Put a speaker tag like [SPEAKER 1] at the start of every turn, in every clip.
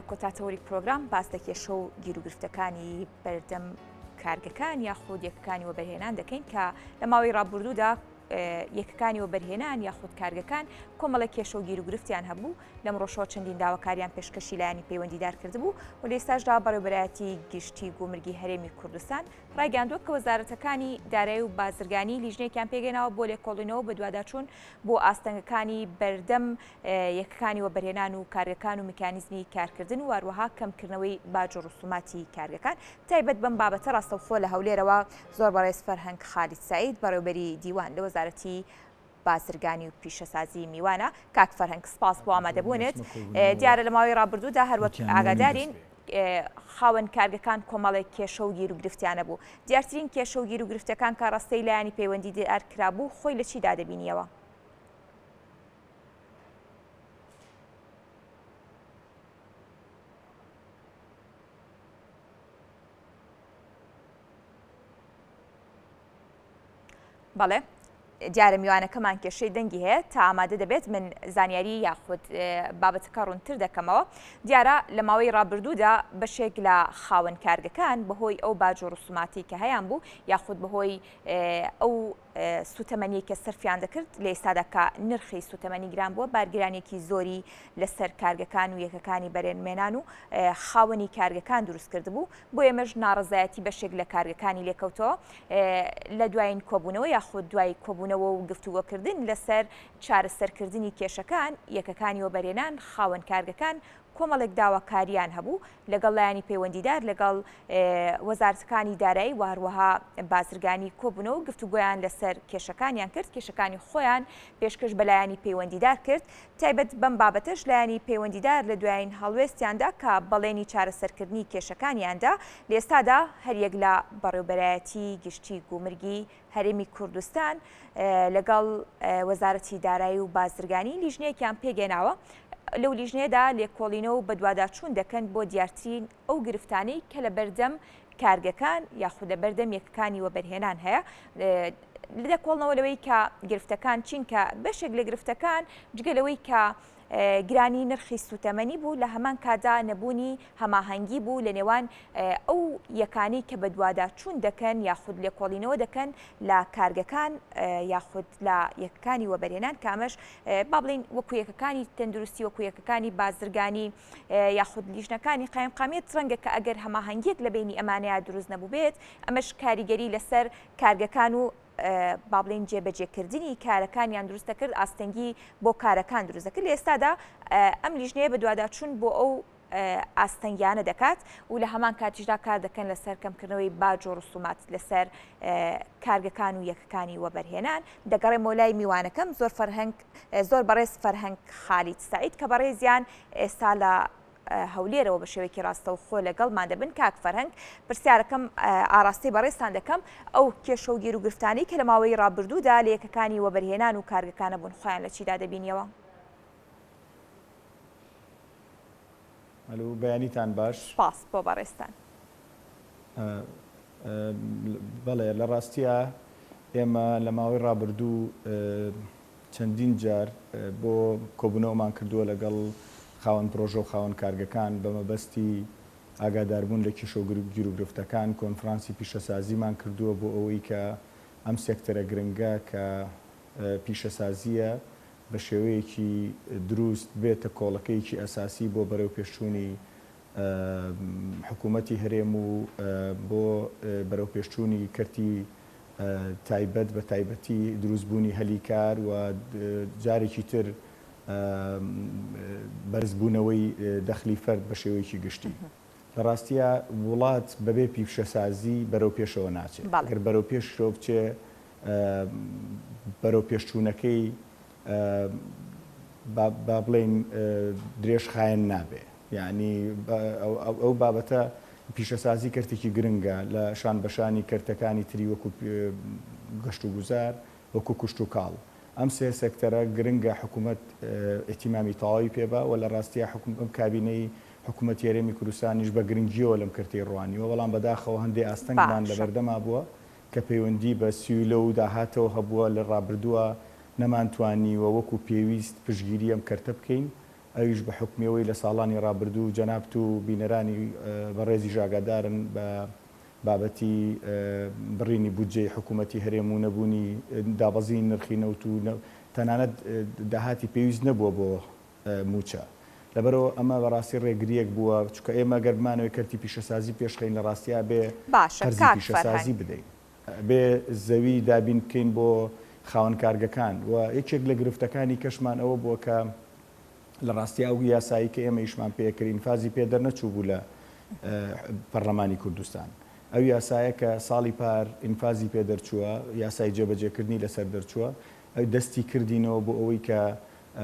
[SPEAKER 1] کۆتا تەوەری پرۆگرام باس لە کێشە و گیروگرفتەکانی بەردەم کارگەکان یاخود یەکەکانی وەبەرهێنان دەکەین کە لە ماوەی ڕابردوودا یەکەکانی وەبەرهێنان یاخود کارگەکان کۆمەڵێک کێشە و گیروگرفتیان هەبوو لەم ڕۆژەوە چەندین داواکاریان پێشکەشی لایەنی پەیوەندیدار کردبوو و لە ئێستاشدا بەڕێوەبەرایەتی گشتی گومرگی هەرێمی کوردستان ڕایگەیاندووە کە وەزارەتەکانی دارایی و بازرگانی لیژنەیەکیان پێکهێناوە بۆ لێکۆڵینەوە و بەدواداچوون بۆ ئاستەنگەکانی بەردەم یەکەکانی وەبەرهێنان و کارگەکان و میکانیزمی کارکردن و هەروەها کەمکردنەوەی باج و ڕسوماتی کارگەکان تایبەت بەم بابەتە ڕاستەوخۆ لە هەولێرەوە زۆر بەڕێز فەرهەنگ خالید سەعید بەڕێوبەری دیوان لە وەزارەتی بازرگانی و پیشەسازی میوانە. کاک فەرهەنگ سپاس بۆ ئامادەبوونت. دیارە لە ماوەی ڕابردوودا هەروەک ئاگادارین خاوەن کارگەکان کۆمەڵێک کێشە و گیروگرفتیان هەبوو. دیارترین کێشە و گیروگرفتەکان کە ڕاستەی لایەنی پەیوەندی دیار کرابوو خۆی لە چیدا دەبینیەوە؟ بەڵێ دیارە میوانەکەمان کێشەی دەنگی هەیە تا ئامادە دەبێت من زانیاری یاخود بابەتەکە ڕوونتر دەکەمەوە دیارە لە ماوەی ڕابردوودا بەشێک لە خاوەن کارگەکان بەهۆی ئەو باج و ڕسوماتی کە هەیان بوو یاخود بەهۆی ئەو سوتەمەنی کە سەرفیان دەکرد لە ئێستادا کە نرخی سوتەمەنی گران بووە بارگرانێکی زۆری لەسەر کارگەکان و یەکەکانی بەرێنمێنان و خاوەنی کارگەکان دروست کردبوو بۆ ئێمەش ناڕەزایەتی بەشێک لە کارگەکانی لێکەوتەوە لە دوایین کۆبوونەوە یاخود دوای کۆبوونەوە و گفتوگۆکردن لەسەر چارەسەرکردنی کێشەکان، یەکەکانی وەبەرهێنان، خاوەن کارگەکان کۆمەڵێک داواکارییان هەبوو لەگەڵ لایەنی پەیوەندیدار لەگەڵ وەزارەتەکانی دارایی و هەروەها بازرگانی کۆبوونەوە و گفتوگۆیان لەسەر کێشەکانیان کرد، کێشەکانی خۆیان پێشکەش بە لایەنی پەیوەندیدار کرد. تایبەت بەم بابەتەش لایەنی پەیوەندیدار لە دوایین هەڵوێستیاندا کە بەڵێنی چارەسەرکردنی کێشەکانیاندا، لە ئێستادا هەریەک لە بەڕێوبەرایەتی گشتی گومرگی هەرێمی کوردستان لەگەڵ وەزارەتی دارایی و بازرگانی لیژنەیەکیان پێکهێناوە، لەو لیژنەیەدا لێکۆڵینەوە و بەدواداچوون دەکەن بۆ دیارترین ئەو گرفتانەی کە لەبەردەم کارگەکان یاخود لەبەردەم یەکەکانی وەبەرهێنان هەیە. دەکۆڵنەوە لەوەی کە گرفتەکان چین کە بەشێک لە گرفتەکان جگە لەوەی کە گرانی نرخی سوتەمەنی بوو لە هەمان کاتدا نەبوونی هەماهەنگی بوو لە نێوان ئەو یەکانەی کە بەدواداچوون دەکەن یاخود لێکۆڵینەوە دەکەن لە کارگەکان یاخود لە یەکەکانی وەبەرهێنان کە ئەمەش با بڵێین وەکو یەکەکانی تەندروستی وەکو یەکەکانی بازرگانی یاخود لیژنەکانی قایمقامیەت ڕەنگە کە ئەگەر هەماهەنگیەک لە بینی ئەمانەیە دروست نەبووبێت ئەمەش کاریگەری لەسەر کارگەکان و با بڵێین جێبەجێکردنی کارەکانیان دروست دەکرد، ئاستەنگی بۆ کارەکان دروست دەکرد، لە ئێستادا ئەم لیژنەیە بەدواداچوون بۆ ئەو ئاستەنگیانە دەکات و لە هەمان کاتیشدا کار دەکەن لەسەر کەمکردنەوەی باج و ڕسومات لەسەر کارگەکان و یەکەکانی وەبەرهێنان. دەگەڕێمەوە لای میوانەکەم زۆر فەرهەنگ زۆر بەڕێز فەرهەنگ خالید سەعید کە بەڕێزیان ئێستا لە هەولێرەوە بە شێوەیەکی ڕاستەوخۆ لەگەڵمان دەبن. کاک فەرهەنگ، پرسیارەکەم ئاراستەی بەڕێزتان دەکەم، ئەو کێشە و گیروگرفتانەی کە لە ماوەی ڕابردوودا لە یەکەکانی وەبەرهێنان و کارگەکان هەبوون، خۆیان لە چیدا دەبینیەوە؟
[SPEAKER 2] ئەلو، بەیانیتان باش.
[SPEAKER 1] سپاس بۆ بەڕێزتان.
[SPEAKER 2] بەڵێ، لە ڕاستیا ئێمە لە ماوەی ڕابردوو چەندین جار بۆ کۆبوونەوەمان کردووە لەگەڵ خاوەن پرۆژە و خاوەن کارگەکان بە مەبەستی ئاگاداربوون لە کێشە و گیروگرفتەکان، کۆنفرانسی پیشەسازیمان کردووە بۆ ئەوەی کە ئەم سێکتەرە گرنگە کە پیشەسازییە بە شێوەیەکی دروست بێتە کۆڵەکەیەکی ئەساسی بۆ بەرەوپێشچوونی حکوومەتی هەرێم و بۆ بەرەوپێشچوونی کەرتی تایبەت بە تایبەتی دروستبوونی هەلی کار و جارێکی تر بەرزبوونەوەی دەخلی فەرد بە شێوەیەکی گشتی. لە ڕاستیا وڵات بەبێ پیشەسازی بەرەو پێشەوە ناچێ. گەر بەرەو پێشەوە بچێ بەرەو پێشچوونەکەی با بڵێین درێژخایەن نابێ. یەعنی ئەو بابەتە پیشەسازی کەرتێکی گرنگە لە شان بەشانی کەرتەکانی تری وەکو گەشتوگوزار، وەکو کشتوکاڵ. ئەم سێ سێکتەرە گرنگە حکومەت ئیهتیمامی تەواوی پێ با و لە ڕاستیا ئەم کابینەی حکومەتی هەرێمی کوردستانیش بە گرنگییەوە لەم کەرتەی ڕوانیوە، بەڵام بەداخەوە هەندێ ئاستەنگمان
[SPEAKER 1] باشە.
[SPEAKER 2] لەبەردەما بووە کە پەیوەندی بە سیولە و داهاتەوە هەبووە، لە ڕابردووا نەمانتوانیوە وەکو پێویست پشتگیری ئەم کەرتە بکەین. ئەویش بە حوکمی ئەوەی لە ساڵانی ڕابردوو جەنابت و بینەرانی بەڕێزیش ئاگادارن بە بابەتی بڕینی بودجەی حکوومەتی هەرێم و نەبوونی دابەزینی نرخی نەوت و تەنانەت داهاتی پێویست نەبووە بۆ مووچە. لەبەرئەوە ئەمە بەڕاستی ڕێگرییەک بووە، چونکە ئێمە گەر بمانەوێت کەرتی پیشەسازی پێشخەین لە ڕاستیا بێ
[SPEAKER 1] باشە
[SPEAKER 2] قەرزی
[SPEAKER 1] کاک
[SPEAKER 2] پیشەسازی
[SPEAKER 1] فەرهەنگ.
[SPEAKER 2] بدەین. ئەبێ زەوی دابین بکەین بۆ خاوەن کارگەکان و یەکێک لە گرفتەکانی کەشمان ئەوە بووە کە لە ڕاستیا ئەو یاسایی کە ئێمە ئیشمان پێ کرد ئینفازی پێ دەرنەچوو بوو لە پەرلەمانی کوردستان. ئەو یاسایە کە ساڵی پار ئینفازی پێ دەرچووە، یاسای جێبەجێکردنی لەسەر دەرچووە، دەستی کردینەوە بۆ ئەوەی کە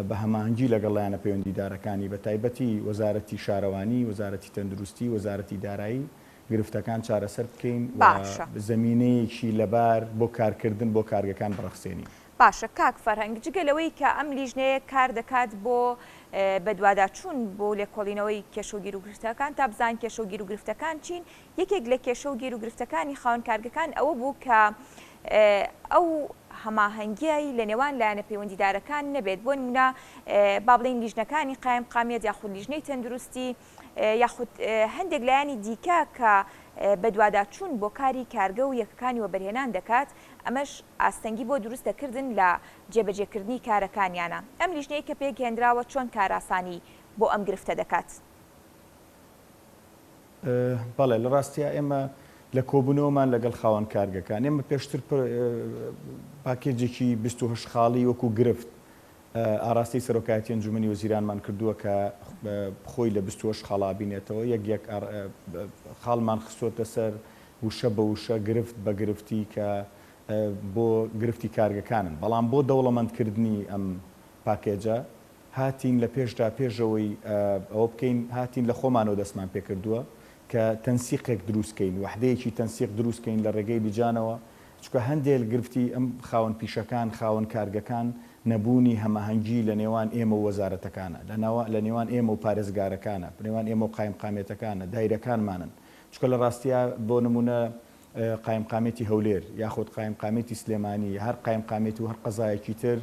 [SPEAKER 2] بە هەماهەنگی لەگەڵ لایەنە پەیوەندیدارەکانی بە تایبەتی وەزارەتی شارەوانی، وەزارەتی تەندروستی، وەزارەتی دارایی گرفتەکان چارەسەر بکەین و
[SPEAKER 1] باشە.
[SPEAKER 2] زەمینەیەکی لەبار بۆ کارکردن بۆ کارگەکان بڕەخسێنین.
[SPEAKER 1] باشە کاک فەرهەنگ جگە لەوەی کە ئەم لیژنەیە کار دەکات بۆ بەدواداچوون بۆ لێکۆڵینەوەی کێشە و گیروگرفتەکان تا بزانین کێشە و گیروگرفتەکان چین، یەکێک لە کێشە و گیروگرفتەکانی خاوەن کارگەکان ئەوە بوو کە ئەو هەماهەنگیی لە نێوان لایەنە پەیوەندیدارەکان نەبێت، بۆ نموونە با بڵێین لیژنەکانی قایمقامیەت یاخود لیژنەی تەندروستی یاخود هەندێک لایەنی دیکە کە بەدواداچوون بۆ کاری کارگە و یەکەکانی وەبەرهێنان دەکات، ئەمەش ئاستەنگی بۆ دروست دەکردن لە جێبەجێکردنی کارەکانیانە. ئەم لیژنەی کە پێکهێنراوە چۆن کارئاسانی بۆ ئەم گرفتە دەکات؟
[SPEAKER 2] بەڵێ، لە ڕاستیا ئێمە لە کۆبوونەوەمان لەگەڵ خاوەن کارگەکان، ئێمە پێشتر پاکێجێکی 28 خاڵی وەکو گرفت ئاراستەی سەرۆکایەتی ئەنجومەنی وەزیرانمان کردووە کە خۆی لە 28 خاڵا بینێتەوە، یەک یەک خاڵمان خستووەتە سەر وشە بە وشە گرفت بە گرفتی کە بۆ گرفتی کارگەکانن، بەڵام بۆ دەوڵەمەندکردنی ئەم پاکێجە هاتین لە پێشدا پێش ئەوەی ئەوە بکەین هاتین لە خۆمانەوە دەستمان پێکردووە کە تەنسیقێک دروست کەین وەحدەیەکی تەنسیق دروست کەین لە ڕێگەی لیجانەوە چونکە هەندێ گرفتی ئەم خاوەن پیشەکان خاوەن کارگەکان نەبوونی هەماهەنگی لە نێوان ئێمە و وەزارەتەکانە لە ناوە لە نێوان ئێمە و پارێزگارەکانە نێوان ئێمە و قایمقامیەتەکانە دایرەکانمانن چونکە لە ڕاستیا بۆ نموونە قایمقامیەتی هەولێر یاخود قایمقامیەتی سلێمانی هەر قایمقامیەت و هەر قەزایەکی تر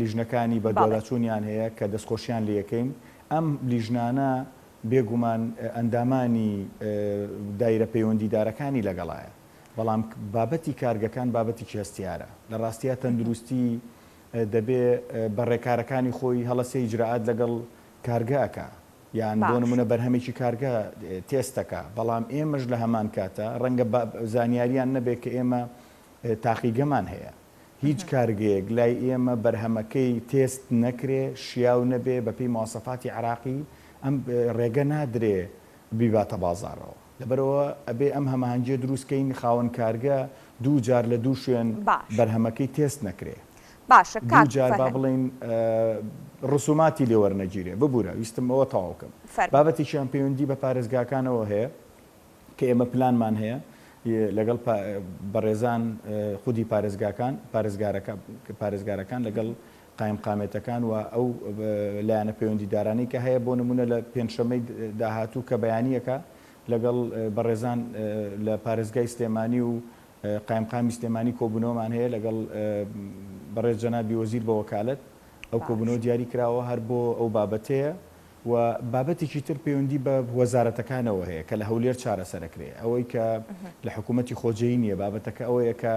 [SPEAKER 2] لیژنەکانی بەدواداچوونیان هەیە کە دەستخۆشیان لێکەین، ئەم لیژنانە بێگومان ئەندامانی دایرە پەیوەندیدارەکانی لەگەڵایە، بەڵام بابەتی کارگەکان بابەتێکی هەستیارە، لە ڕاستیا تەندروستی دەبێ بە ڕێکارەکانی خۆی هەڵەسێ ئیجرائات لەگەڵ کارگە ئەکا یان بۆ نمونە بەرهەمێکی کارگە تێست ئەکا، بەڵام ئێمەش لە هەمان کاتا ڕەنگە زانیاریان نەبێ کە ئێمە تاقیگەمان هەیە. هیچ کارگەیەک لای ئێمە بەرهەمەکەی تێست نەکرێ، شیاو نەبێ بەپێی مواسەفاتی عێراقی، ئەم ڕێگە نادرێ بیباتە بازاڕەوە. لەبەرئەوە ئەبێ ئەم هەماهەنگییە دروست کەین، خاوەن کارگە دوو جار لە دوو شوێن بەرهەمەکەی تێست نەکرێ.
[SPEAKER 1] باشە
[SPEAKER 2] دوو
[SPEAKER 1] کاک
[SPEAKER 2] جار با
[SPEAKER 1] فەرهەنگ.
[SPEAKER 2] بڵێین ڕسوماتی لێ وەرنەگیرێ. ببورە ویستم ئەوە تەواو کەم.
[SPEAKER 1] فەرموو.
[SPEAKER 2] بابەتێکیان پەیوەندی بە پارێزگاکانەوە هەیە. کە ئێمە پلانمان هەیە لەگەڵ بەڕێزان خودی پارێزگاکان پارێزگارەکان لەگەڵ قایمقامێتەکان و ئەو لایەنە پەیوەندیدارانەی کە هەیە بۆ نمونە لە پێنجشەممەی داهاتوو کە بەیانیەکە لەگەڵ بەڕێزان لە پارێزگای سلێمانی و قایمقامی سلێمانی کۆبوونەوەمان هەیە لەگەڵ بەڕێز جەنابی وەزیر بە وەکالەت ئەو کۆبوونەوە دیاری کراوە هەر بۆ ئەو بابەتەیە و بابەتێکی تر پەیوەندی بە وەزارەتەکانەوە هەیە کە لە هەولێر چارەسەرەکرێ، ئەوەی کە لە حکوومەتی خۆجێی نییە، بابەتەکە ئەوەیە کە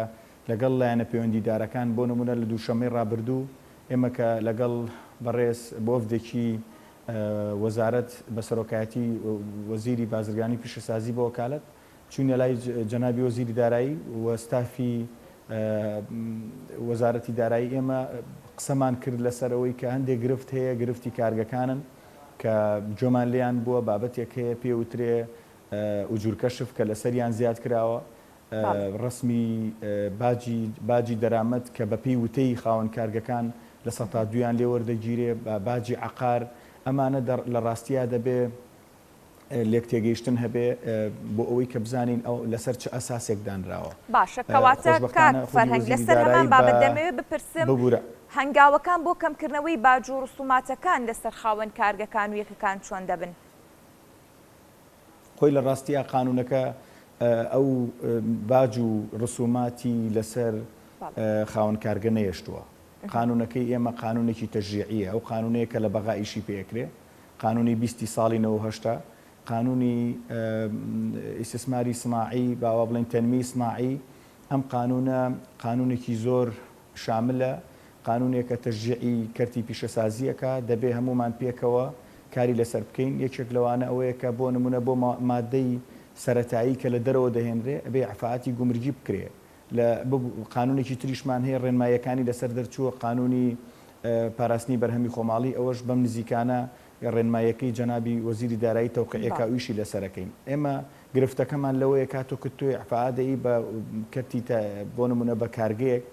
[SPEAKER 2] لەگەڵ لایەنە پەیوەندیدارەکان، بۆ نموونە لە دووشەممەی ڕابردوو ئێمە کە لەگەڵ بەڕێز وەفدێکی وەزارەت بە سەرۆکایەتی وەزیری بازرگانی و پیشەسازی بە وەکالەت چووینە لای جەنابی وەزیری دارایی و ستافی وەزارەتی دارایی ئێمە قسەمان کرد لەسەر ئەوەی کە هەندێک گرفت هەیە، گرفتی کارگەکانن کە گوێمان لێیان بووە، بابەتێک هەیە پێ وترێ ئوجور کەشف کە لەسەریان زیاد کراوە، ڕەسمی باجی باجی دەرامەت کە بەپێی وتەی خاوەن کارگەکان لە سەتا دوویان لێ وەردەگیرێ، باجی عەقار، ئەمانە لە ڕاستیا دەبێ لێکتێگەیشتن هەبێ بۆ ئەوەی کە بزانین ئەو لەسەر چ ئەساسێک دانراوە.
[SPEAKER 1] باشە کەواتە کاک
[SPEAKER 2] خۆشبەختانە خودی
[SPEAKER 1] فەرهەنگ
[SPEAKER 2] وەزیری
[SPEAKER 1] لەسەر هەمان
[SPEAKER 2] دارایی بە
[SPEAKER 1] بابەت دەمەوێ بپرسم
[SPEAKER 2] ببورە.
[SPEAKER 1] هەنگاوەکان بۆ کەمکردنەوەی باج و ڕسوماتەکان لەسەر خاوەن کارگەکان و یەکەکان چۆن دەبن؟
[SPEAKER 2] خۆی لە ڕاستیا قانونەکە ئەو باج و ڕسوماتی لەسەر خاوەن کارگە نەیەشتووە. قانوونەکەی ئێمە قانوونێکی تەشریعییە، ئەو قانوونەیە کە لە بەغا ئیشی پێ ئەکرێ، قانوونی بیستی ساڵی نەوەوهەشتە، قانوونی ئیستسماری سناعی، با وا بڵێین تەنمیەی سناعی، ئەم قانوونە قانوونێکی زۆر شاملە، قانوونێکە تەشجیعی کەرتی پیشەسازی ئەکا، دەبێ هەموومان پێکەوە کاری لەسەر بکەین، یەکێک لەوانە ئەوەیە کە بۆ نموونە بۆ مادەی سەرەتایی کە لە دەرەوە دەهێنرێ ئەبێ ئیعفائاتی گومرگی بکرێ، لە قانوونێکی تریشمان هەیە ڕێنماییەکانی لەسەر دەرچووە قانوونی پاراستنی بەرهەمی خۆماڵی ئەوەش بەم نزیکانە ڕێنماییەکەی جەنابی وەزیری دارایی تەوقیعەکا و ئیشی لەسەر ئەکەین. ئێمە گرفتەکەمان لەوەیە کاتۆ کە تۆ ئیعفاء دەی بە کەرتی بۆ نموونە بە کارگەیەک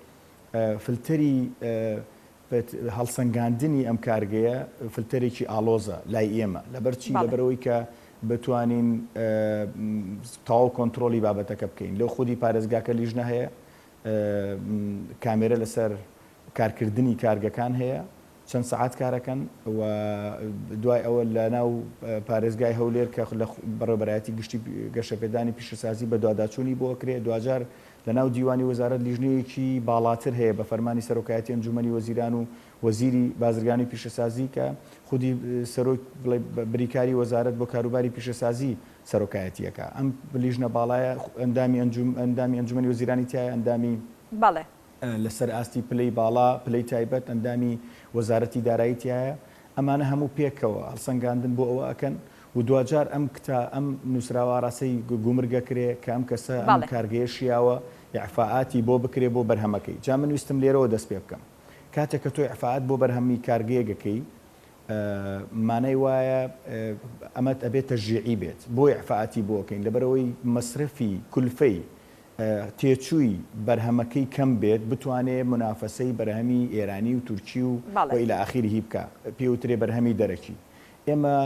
[SPEAKER 2] فلتەری هەڵسەنگاندنی ئەم کارگەیە فلتەرێکی ئاڵۆزە لای ئێمە لەبەر چی؟ لەبەرئەوەی کە بتوانین تەواو کۆنترۆڵی بابەتەکە بکەین لەو خودی پارێزگاکە لیژنە هەیە کامێرە لەسەر کارکردنی کارگەکان هەیە چەند سەعات کارەکەن و دوای ئەوە لە ناو پارێزگای هەولێر کە لە بەڕێوەبەرایەتی گشتی گەشەپێدانی پیشەسازی بەدواداچوونی بۆ ئەکرێ دواجار لە ناو دیوانی وەزارەت لیژنەیەکی باڵاتر هەیە بە فەرمانی سەرۆکایەتی ئەنجومەنی وەزیران و وەزیری بازرگانی و پیشەسازی کە خودی سەرۆک بڵێ بریکاری وەزارەت بۆ کاروباری پیشەسازی سەرۆکایەتی ئەکا ئەم لیژنە باڵایە ئەندامی ئەندامی ئەنجومەنی وەزیرانی تیایە ئەندامی
[SPEAKER 1] بەڵێ.
[SPEAKER 2] لەسەر ئاستی پلەی باڵا، پلەی تایبەت، ئەندامی وەزارەتی دارایی تیایە، ئەمانە هەموو پێکەوە هەڵسەنگاندن بۆ ئەوە ئەکەن و دواجار ئەم کتا ئەم نووسراوە ئاراستەی گومرگ ئەکرێ کە ئەم کەسە ئەم کارگەیە شیاوە ئیعفائاتی بۆ بکرێ بۆ بەرهەمەکەی. جا من ویستم لێرەوە دەست پێ بکەم. کاتێک کە تۆ ئیعفائات بۆ بەرهەمی کارگەیەک ئەکەی مانای وایە ئەمەت ئەبێ تەشجیعی بێت. بۆ ئیعفائاتی بۆ ئەکەین؟ لەبەرئەوەی مەسرەفی کولفەی تێچووی بەرهەمەکەی کەم بێت بتوانێ مونافەسەی بەرهەمی ئێرانی و تورکی و و الی آخره بکا پێی وترێ بەرهەمی دەرەکی ئێمە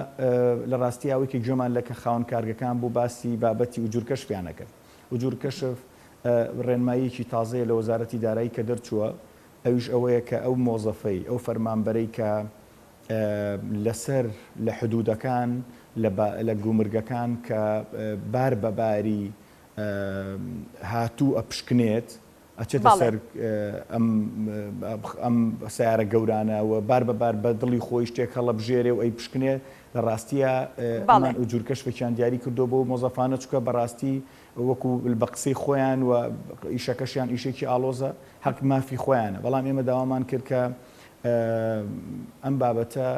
[SPEAKER 2] لە ڕاستیا ئەوەی کە گوێمان لە کە خاوەن کارگەکان بوو باسی بابەتی ئوجور کەشفیان ئەکرد ئوجور کەشف ڕێنماییەکی تازەیە لە وەزارەتی دارایی کە دەرچووە ئەویش ئەوەیە کە ئەو مۆزەفەی ئەو فەرمانبەرەی کە لەسەر لە حدودەکان لە لە گومرگەکان کە بار بە باری هاتوو ئەپشکنێت ئەچێتە سەر ئەم ئەم سیارە گەورانە و بار بە بار بە دڵی خۆی شتێک هەڵەبژێرێ و ئەی پشکنێ لە ڕاستیە ئەمان ئوجور کەشفێکیان دیاری کردو بۆ مۆزەفانە چکە بەڕاستی وەکو بە قسەی خۆیان و ئیشەکەشیان ئیشێکی ئاڵۆزە حەق مافی خۆیانە بەڵام ئێمە داوامان کرد کە ئەم بابەتە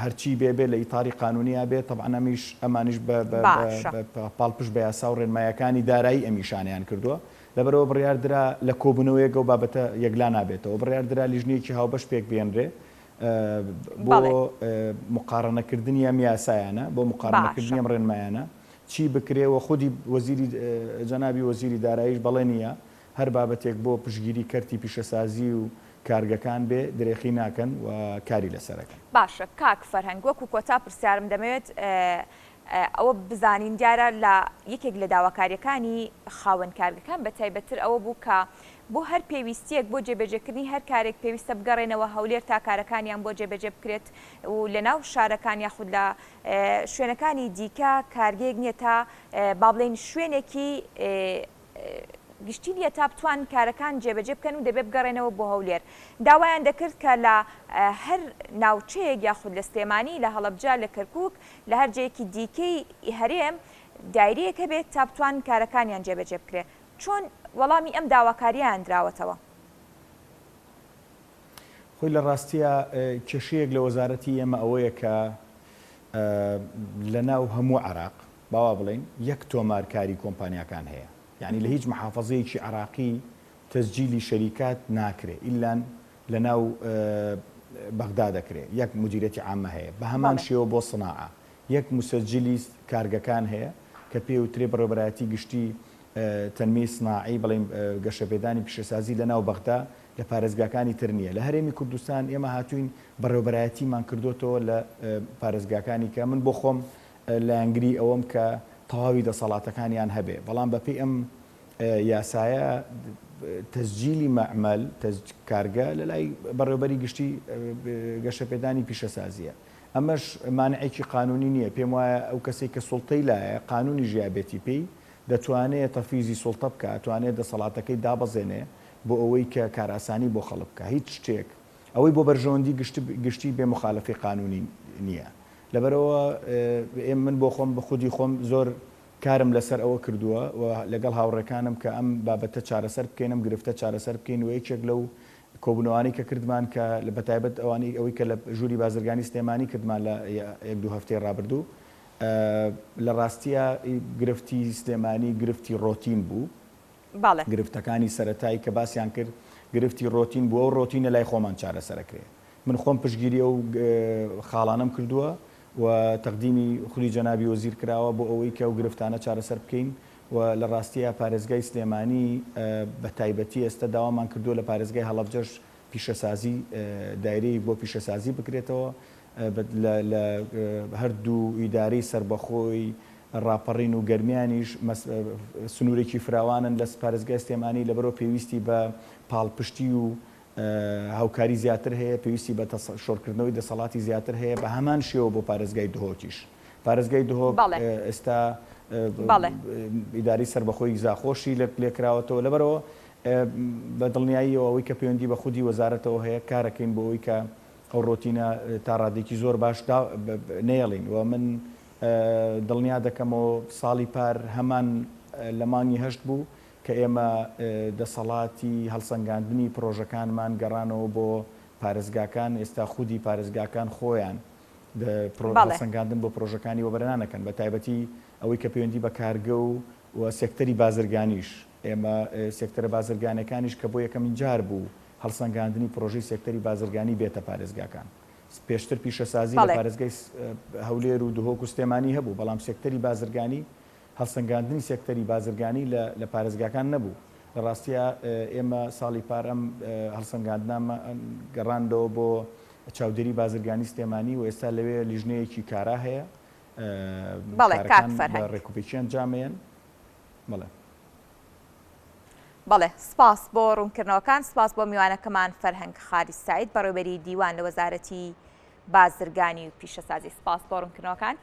[SPEAKER 2] هەرچی بێ بێ لە ئیتاری قانونیا بێ تەبعەن ئەمیش ئەمانیش بە بە
[SPEAKER 1] باشە.
[SPEAKER 2] بە پاڵپشت بە یاسا و ڕێنمایەکانی دارایی ئەم ئیشانەیان کردووە لەبەرئەوە بڕیار درا لە کۆبوونەوەیەک ئەو بابەتە یەکلا نابێتەوە بڕیار درا لیژنەیەکی هاوبەش پێک بێنرێ بۆ
[SPEAKER 1] بەڵێ.
[SPEAKER 2] مقارەنەکردنی ئەم یاسایانە بۆ مقارەنەکردنی
[SPEAKER 1] باشە.
[SPEAKER 2] ئەم ڕێنمایانە چی بکرێ و خودی وەزیری جەنابی وەزیری داراییش بەڵێنییە هەر بابەتێک بۆ پشتگیری کەرتی پیشەسازی و کارگەکان بێ درێخی ناکەن و کاری لەسەر ئەکەن.
[SPEAKER 1] باشە کاک فەرهەنگ وەکو کۆتا پرسیارم دەمەوێت ئەوە بزانین دیارە لە یەکێک لە داواکاریەکانی خاوەن کارگەکان بە تایبەتتر ئەوە بوو کە بۆ هەر پێویستیەک بۆ جێبەجێکردنی هەر کارێک پێویستە بگەڕێنەوە هەولێر تا کارەکانیان بۆ جێبەجێ بکرێت و لە ناو شارەکان یاخود لە شوێنەکانی دیکە کارگەیەک نییە تا با بڵێین شوێنێکی گشتی نییە تا بتوانن کارەکان جێبەجێ بکەن و دەبێت بگەڕێنەوە بۆ هەولێر. داوایان دەکرد کە لە هەر ناوچەیەک یاخود لە سلێمانی، لە هەڵەبجە، لە کەرکوک، لە هەر جێیەکی دیکەی هەرێم دایرەیەک هەبێت تا بتوانن کارەکانیان جێبەجێ بکرێت. چۆن وەڵامی ئەم داواکارییەیان دراوەتەوە؟
[SPEAKER 2] خۆی لە ڕاستیا کێشەیەک لە وەزارەتی ئێمە ئەوەیە کە لە ناو هەموو عێراق با وا بڵێین یەک تۆمارکاری کۆمپانیاکان هەیە یانی لە هیچ محافەزەیەکی عێراقی تەسجیلی شەریکات ناکرێ ئیللان لە ناو بەغدا دەکرێ یەک مدیرەتی عامە هەیە بە هەمان شێوە بۆ سناعە یەک مسجلی کارگەکان هەیە کە پێی وترێ بەڕێوەبەرایەتی گشتی تەنمیەی سناعی بڵێین گەشەپێدانی پیشەسازی لە ناو بەغدا لە پارێزگاکانی تر نییە. لە هەرێمی کوردستان ئێمە هاتووین بەڕێوەبەرایەتیمان کردۆتەوە لە پارێزگاکانی کە من بۆ خۆم لایەنگری ئەوەم کە تەواوی دەسەڵاتەکانیان هەبێ بەڵام بەپێی ئەم یاسایە تەسجیلی مەعمەل کارگە لە لای بەڕێوەبەری گشتی گەشەپێدانی پیشەسازییە. ئەمەش مانعێکی قانونی نییە، پێم وایە ئەو کەسەی کە سوڵتەی لایە قانونیش یابێتی پێی، دەتوانێ تەفیزی سوڵتە بکا، ئەتوانێ دەسەڵاتەکەی دابەزێنێ. بۆ ئەوەی کە کارئاسانی بۆ خەڵک بکا. هیچ شتێک ئەوەی بۆ بەرژەوەندی گشتی بێ موخالەفەی قانوونی نییە. لەبەرئەوە من بۆ خۆم بە خودی خۆم زۆر کارم لەسەر ئەوە کردووە و لەگەڵ هاوڕێکانم کە ئەم بابەتە چارەسەر بکەین، ئەم گرفتە چارەسەر بکەین و یەکێک لەو کۆبوونەوانەی کە کردمان کە بەتایبەت ئەوانەی ئەوەی کە لە ژووری بازرگانی سلێمانی کردمان لە یەک دوو هەفتەی ڕابردوو لە ڕاستیا گرفتی سلێمانی گرفتی ڕۆتین بوو.
[SPEAKER 1] بەڵێ.
[SPEAKER 2] گرفتەکانی سەرەتایی کە باسیان کرد گرفتی ڕۆتین بوو، ئەو ڕۆتینە لای خۆمان چارەسەرەکرێ. من خۆم پشتگیری ئەو خاڵانەم کردووە و تەقدیمی خودی جەنابی وەزیر کراوە بۆ ئەوەی کە ئەو گرفتانە چارەسەر بکەین و لە ڕاستیا پارێزگای سلێمانی بە تایبەتی ئێستا داوامان کردووە لە پارێزگای هەڵەبجەش پیشەسازی دایرەیەک بۆ پیشەسازی بکرێتەوە لە هەردوو ئیدارەی سەربەخۆی ڕاپەڕین و گەرمیانیش سنوورێکی فراوانن لە پارێزگای سلێمانی لەبەرئەوە پێویستی بە پاڵپشتی و هاوکاری زیاتر هەیە، پێویستی بە شۆڕکردنەوەی دەسەڵاتی زیاتر هەیە، بە هەمان شێوە بۆ پارێزگای دهۆکیش. پارێزگای دهۆک ئێستا ئیدارەی سەربەخۆی زاخۆشی لێکراوەتەوە، لەبەرئەوە بە دڵنیاییەوە ئەوەی کە پەیوەندی بە خودی وەزارەتەوە هەیە کارەکەین بۆ ئەوەی کە ئەو ڕۆتینە تا ڕادەیەکی زۆر باش نەیەڵین و من دڵنیا دەکەمەوە ساڵی پار هەمان لە مانگی هەشت بوو کە ئێمە دەسەڵاتی هەڵسەنگاندنی پرۆژەکانمان گەڕانەوە بۆ پارێزگاکان، ئێستا خودی پارێزگاکان خۆیان هەڵسەنگاندن بۆ پرۆژەکانی وەبەرهێنان ئەکەن، بە تایبەتی ئەوەی کە پەیوەندی بە کارگە و و سێکتەری بازرگانیش، ئێمە سێکتەرە بازرگانیەکانیش کە بۆ یەکەمین جار بوو هەڵسەنگاندنی پرۆژەی سێکتەری بازرگانی بێتە پارێزگاکان. پێشتر پیشەسازی لە پارێزگای هەولێر و دهۆک و سلێمانی هەبوو، بەڵام سێکتەری بازرگانی هەڵسەنگاندنی سێکتەری بازرگانی لە لە پارێزگاکان نەبوو. لە ڕاستیا ئێمە ساڵی پار ئەم هەڵسەنگاندنەمان گەڕاندەوە بۆ چاودێری بازرگانی سلێمانی و ئێستا لەوێ لیژنەیەکی کارا هەیە
[SPEAKER 1] بەڵێ کاک
[SPEAKER 2] کارەکان بە
[SPEAKER 1] فەرهەنگ.
[SPEAKER 2] ڕێکوپێکی ئەنجامەیەن. بەڵێ.
[SPEAKER 1] بەڵێ سپاس بۆ ڕوونکردنەوەکان، سپاس بۆ میوانەکەمان فەرهەنگ خالید سەعید بەڕێوبەری دیوان لە وەزارەتی بازرگانی و پیشەسازی سپاس بۆ ڕوونکردنەوەکان.